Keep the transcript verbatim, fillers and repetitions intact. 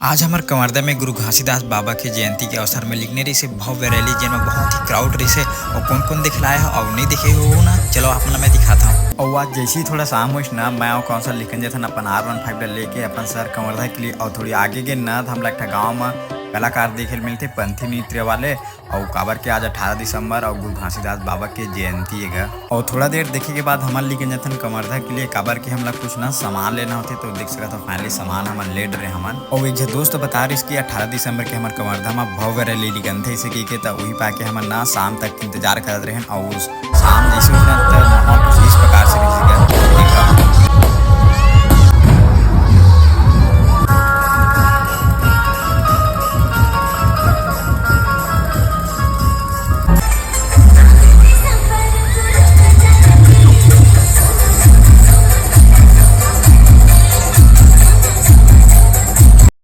आज हमर कवर्धा में गुरु घासीदास बाबा के जयंती के अवसर में निकले रहिसे भव्य रैली, जेन में बहुत ही crowd रहिसे। अउ कौन कौन देखे ला आए हो अउ नहीं देखे हो ना, चलो आप मन ला मैं दिखाता हूँ। अउ आज जैसे ही थोड़ा शाम होइस ना, मैं अउ कौशल निकल जाथन अपन आर वन फाइव ला लेके अपन शहर कवर्धा के लिए। अउ थोड़ी आगे गेन ना, त हमला एक ठा गाँव में कलाकार देखे ल मिलथे, पंथी नृत्य वाले। अउ काबर के आज अठारह दिसंबर अउ गुरु घासीदास बाबा के जयंती हे गा। अउ थोड़ा देर देखे के बाद हमन निकल जाथन कवर्धा के लिए, काबर के हमला कुछ ना सामान लेना होथे। तो देख सकत हो, finally सामान हमन ले डरे हमन। अउ एक झन दोस्त बता रहिस कि अठारह दिसंबर के हमर कवर्धा में भव्य रैली निकलथे, इसे कहिके त उही पाके हमन ना शाम तक इंतजार करत रहेन। अउ उस शाम जैसे होइस ना, त माहौल कुछ इस प्रकार से रहिस गा।